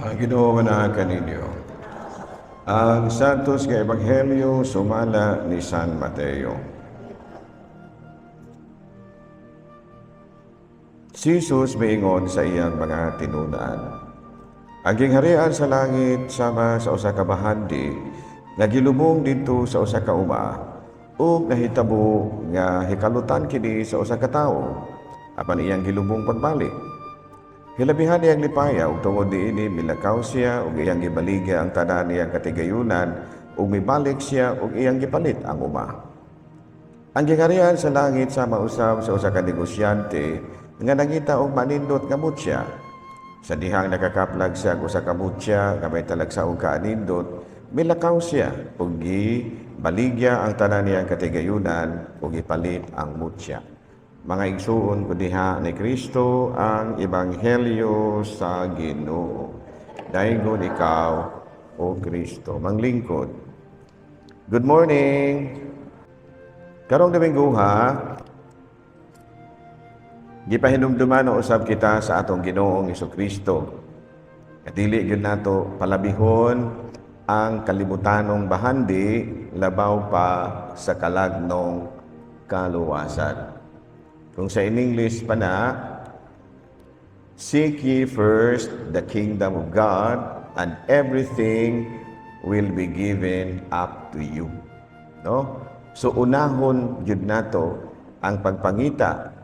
Ang Ginoo na kaninyo. Ang Santos nga Ebanghelyo sumala ni San Mateo. Si Jesus miingon sa iyang mga tinun-an: "Ang gingharian sa langit sama sa usa ka bahandi nga gilubong didto sa usa ka uma ug nahitabo nga hikalutan kini sa usa ka tawo apan iyang gilubong pagbalik. Hilabihan iyang lipaya ug tungod niini milakaw siya ug iyang gibaligya ang tanan niyang katigayunan ug mibalik siya ug iyang gipalit ang uma. Ang gingharian sa langit sama usab sa usa ka negosyante nga nangita og manindot nga mutya. Sa dihang nakakaplag siya og usa ka mutya nga may talagsa og kaanindot, milakaw siya ug gibaligya ang tanan niyang katigayunan ug gipalit ang mutya." Mga igsuon ko diha ni Kristo, ang ebanghelyo sa Ginoo. Daygon ikaw, O Kristo. Manglingkod. Good morning. Karong Domingo ha, gipahinumduman na usab kita sa atong Ginoong Kristo. Dili gyud nato palabihon ang kalibutanong bahandi labaw pa sa kalagnong kaluwasan. Kung sa in English pa na, "Seek ye first the kingdom of God and everything will be given up to you." No? So unahon gyud nato ang pagpangita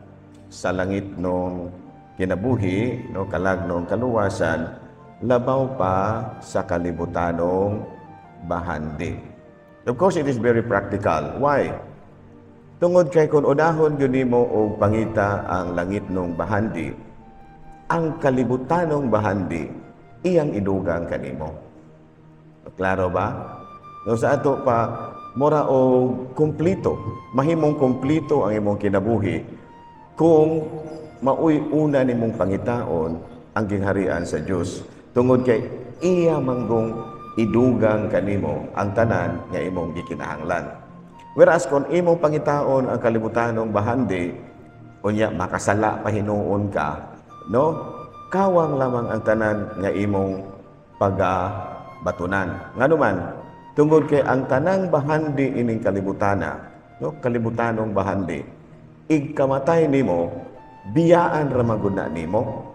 sa langit nung kinabuhi, no, kalagnong kaluwasan, labaw pa sa kalibutanong bahandi. Of course, it is very practical. Why? Tungod kay kung unahon gyud nimo og pangita ang langit nung bahandi, ang kalibutanong bahandi iyang idugang kanimo. Klaro ba? No, sa ato pa mura og kumplito, mahimong kumplito ang imong kinabuhi kung maoy una nimong pangitaon ang gingharian sa Dios. Tungod kay iya manggong idugang kanimo ang tanan nga imong gikinahanglan. Whereas kung imong pangitaon ang kalibutanong bahandi, unya makasala pa hinuon ka, no? Kawang lamang ang tanan nga imong pagabatunan. Ngano man, tungod kay ang tanang bahandi ining kalibutana, no, kalibutanong bahandi, igkamatay nimo, biyaan ra man gud na nimo.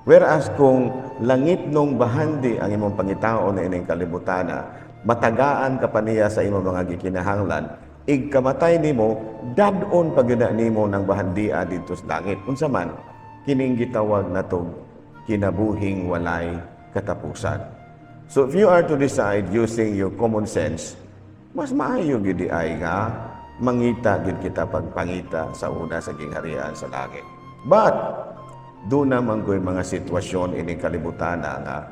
Whereas kung langit nung bahandi ang imong pangitaon na ining kalibutana, matagaan ka pa niya sa imong mga gikinahanglan, igkamatay nimo, dad-on pa gyud na nimo ng bahandia didto sa langit. Unsa man kining gitawag natong kinabuhing walay katapusan? So if you are to decide using your common sense, mas maayo gyud ay nga mangita gyud kita pagpangita sa una sa gingharian sa langit. But duna man ko'y mga sitwasyon ining kalibutan nga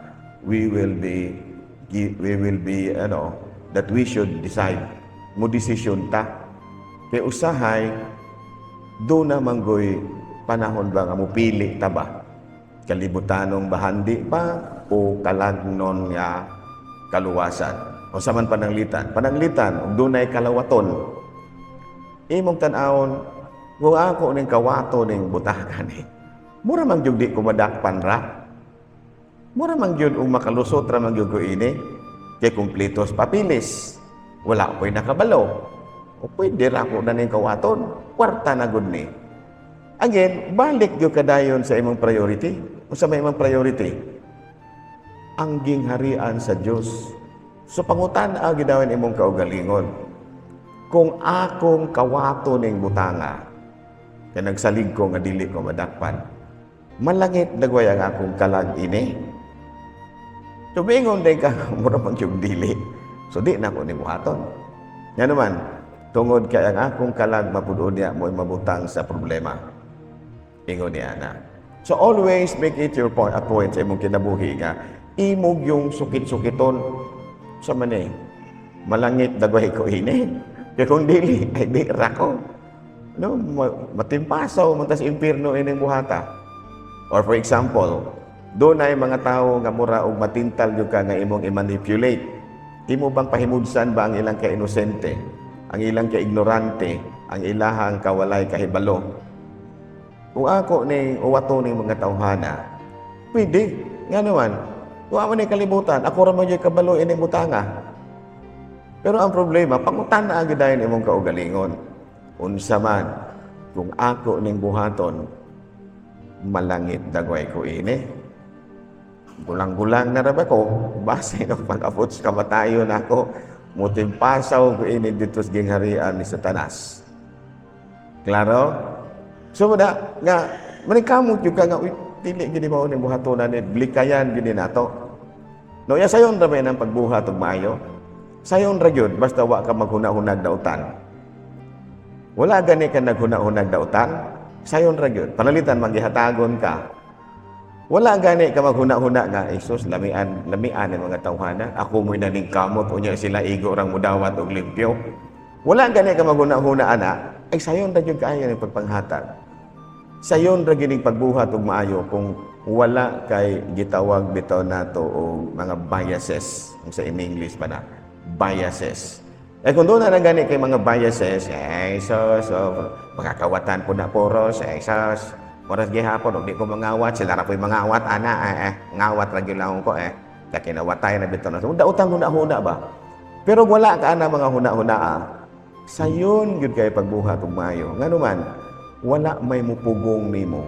we will be ano that we should decide, mo desisyon ta, kay usahay duna man ko'y panahon ba nga mupili ta ba, kalibutanong bahandi ba o kalagnon nga kaluwasan? O sa man pananglitan, pananglitan ug dunay kalawaton, imong tan-awon, kung ako ning kawato ning butakan ni, mura man gyud di ko madakpan ra, mura man gyud og makalusot ra man gyud ko ini, kay kumpletos papilis, wala ko'y nakabalo, o pwede ra ko na ning kawaton, kwarta na gud ni. Again, balik gyud kadayon sa imong priority. Unsa may imong priority? Ang gingharian sa Dios. So pangutan ang gidawin imong kaugalingon, kung akong kawato ning butanga, kay nagsalig ko nga dili ko madakpan, malangit dagway ang akong kalag ini? Tumingon day ka, mura man yung dili. So di na ako ni buhaton. Nga naman, tungod kay ang akong kalag mapud-on niya mo'y mabutang sa problema. Ingon niya na. So always make it your point, a point sa imong kinabuhi nga imog yung sukit-sukiton sa man eh. Malangit dagway ko ini. Kaya kung dili, ay di ra ko. No, matimpasaw man tas impierno ining buhata. Or for example, dunay mga tao nga mura og matintal gyud ka nga imong i-manipulate. Imo bang pahimudsan ba ang ilang ka-inosente, ang ilang ka-ignorante, ang ilahang kawalay kahibalo? Kung ako ning uwato ning mga tawhana, pwede. Nga naman, Wa man ni kalibutan, ako ra man gyud kabalo ining butanga. Pero ang problema, pangutana ang dayon imong kaugalingon. Unsa man kung ako ning buhaton, malangit dagway ko ini? Gulang-gulang na ra ba ko? Base no pag-abot sa kamatayon ako, mutimpasaw ko ini dito sa gingharian ni Satanas. Klaro? So na nga maningkamot gyud ka nga, uy, dili gini mao ning buhaton ni, blikayan gini nato. No ya, sayon ra may nang pagbuhat og maayo. Sayon ra gyud basta wa ka maghuna-hunag dautan. Wala gani ka naghuna-hunag dautan, sayon ra gyud. Panalitan manggihatagon ka. Wala gani ka maghuna-huna nga, "Jesus, lamian, lamian ang mga tawhana. Ako mo'y naningkamot, unya sila igo rang mudawat og limpyo." Wala gani ka maghuna-huna ana, ay sayon ra gyud kaayo ning pagpanghatag. Sayon ra gyud ning pagbuhat og maayo kung wala kay gitawag bitaw nato og mga biases, kung sa in English pa na, biases. Eh kung doon na gani kay mga biases, eh so makakawatan po na poros, eh sos, oras gihapon, og di ko mangawat, sila ra po'y mangawat, ana, eh, ngawat ra gyud lang ko, eh. Kaya kinawatay na bitaw na. So, daotang huna-huna ba? Pero wala ka ana mga huna-huna, ah. Sayon gyud kay pagbuhat og maayo. Ngano man, wala may mupugong nimo.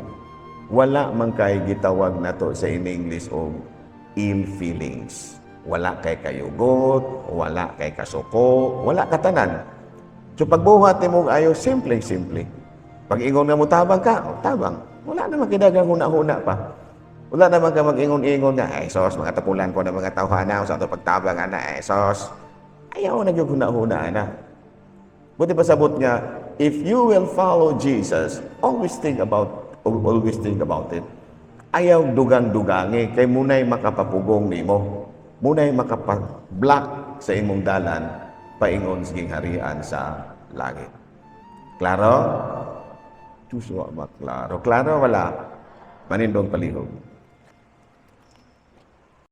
Wala man kay gitawag nato sa in English og ill feelings. Wala kay kayugot, wala kay kasuko, wala katanan. So pagbuhat nimo og ayo, simple simple. Pag ingon nga mutabang ka, oh, tabang. Wala naman kidagang huna-huna pa. Wala naman ka mag-ingon-ingon nga, "Ay sos, mga tapulan ko ng mga tawhana, sa ato pagtabang ana, ay sos." Ayaw na gyud huna-huna ana. Buti pasabot nga, if you will follow Jesus, always think about it. Ayaw dugang-dugangi kay munay makapapugong nimo. Munay makapa-block sa imong dalan paingon sa gingharian sa langit. Klaro? Diyos, wa maklaro. Klaro wala? Manindog palihog.